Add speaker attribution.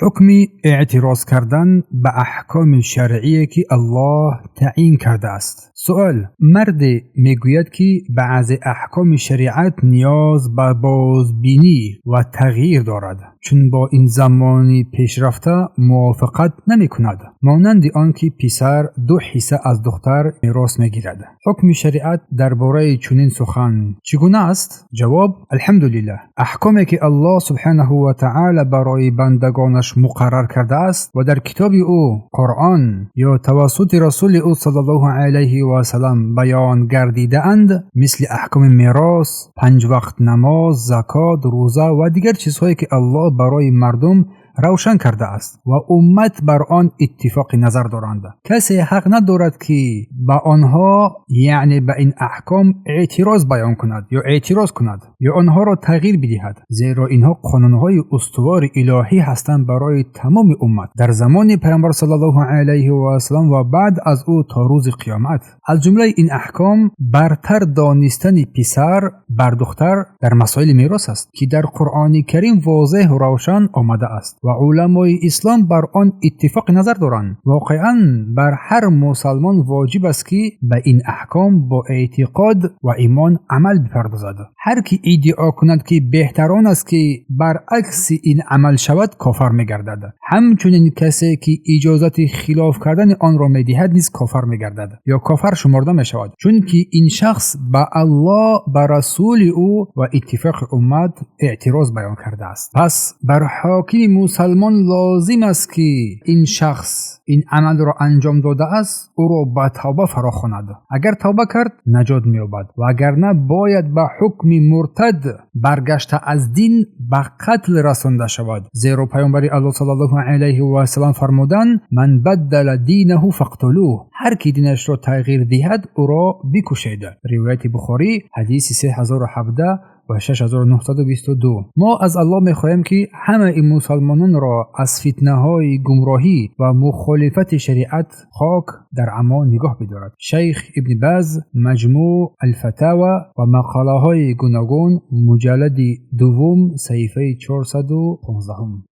Speaker 1: Ҳукми эътироз кардан ба аҳкоми шаръие, ки Аллоҳ таъин кардааст. Суол: марде мегӯяд, ки баъзе аҳкоми шариат ниёз ба бозбинӣ ва тағйир дорад, чун бо ин замони пешрафта мувофиқат намекунад, монанди он ки писар ду ҳисса аз духтар мерос мегирад. Ҳукми шариат дар бораи чунин сухан чӣ гуна аст? Ҷавоб: Алҳамдулиллаҳ, аҳкоме, ки Аллоҳ субҳанаҳу ва таъала барои бандагонаш муқаррар кардааст ва дар китоби ӯ Қуръон ё тавассути расули ӯ саллаллоҳу алайҳи васалам баён гардидаанд, мисли аҳкоми мерос, панҷ вақт намоз, закот, рӯза ва дигар чизҳое, ки Аллоҳ барои мардум равшан кардааст ва уммат бар он иттифоқи назар доранд, касе ҳақ надорад, ки ба онҳо, яъне ба ин аҳком, эътироз баён кунад ё эътироз кунад ё онҳоро тағйир бидиҳад, зеро инҳо қонунҳои устувори илоҳӣ ҳастанд барои тамоми уммат дар замони пайғамбар саллаллоҳу алайҳи васалам ва баъд аз ӯ то рӯзи қиёмат. Аз ҷумлаи ин аҳком бартар донистани писар бар духтар дар масоили мерос аст, ки дар Қуръони Карим возеҳу равшан омадааст ва уламои ислом бар он иттифоқи назар доранд. Воқеан, бар ҳар мусалмон воҷиб аст, ки ба ин аҳком бо эътиқод ва имон амал бипардозад. Ҳар ки иддао кунад, ки беҳтар он аст, ки баръакси ин амал шавад, кофар мегардад. Ҳамчунин касе, ки иҷозати хилоф кардани онро медиҳад, низ кофар мегардад ё кофар шуморда мешавад, чунки ин шахс ба Аллоҳ, ба расули ӯ ва иттифоқи уммат эътироз баён кардааст. Пас бар ҳокими мусалмон лозим аст, ки ин шахс ин амалро анҷом додааст, ӯро ба тавба фарохонад. Агар тавба кард, наҷот меёбад ва агар на, бояд ба ҳукми муртад, баргашта аз дин, ба қатл расонда шавад, зеро Паёмбари Аллоҳ саллаллоҳу алайҳи васалам фармуданд: «Ман баддала динаҳу фақтулӯҳ», ҳар ки динашро тағйир диҳад, ӯро бикушед. Ривояти Бухорӣ, ҳадиси 3017 ва 6922. Мо аз Аллоҳ мехоҳем, ки ҳамаи мусалмононро аз фитнаҳои гумроҳӣ ва мухолифати шариат хок дар амон нигоҳ бидорад. Шайх Ибни Баз, Маҷмӯъ Алфатава ва мақолаҳои гуногун, муҷаллади дуввум, саҳифаи 415.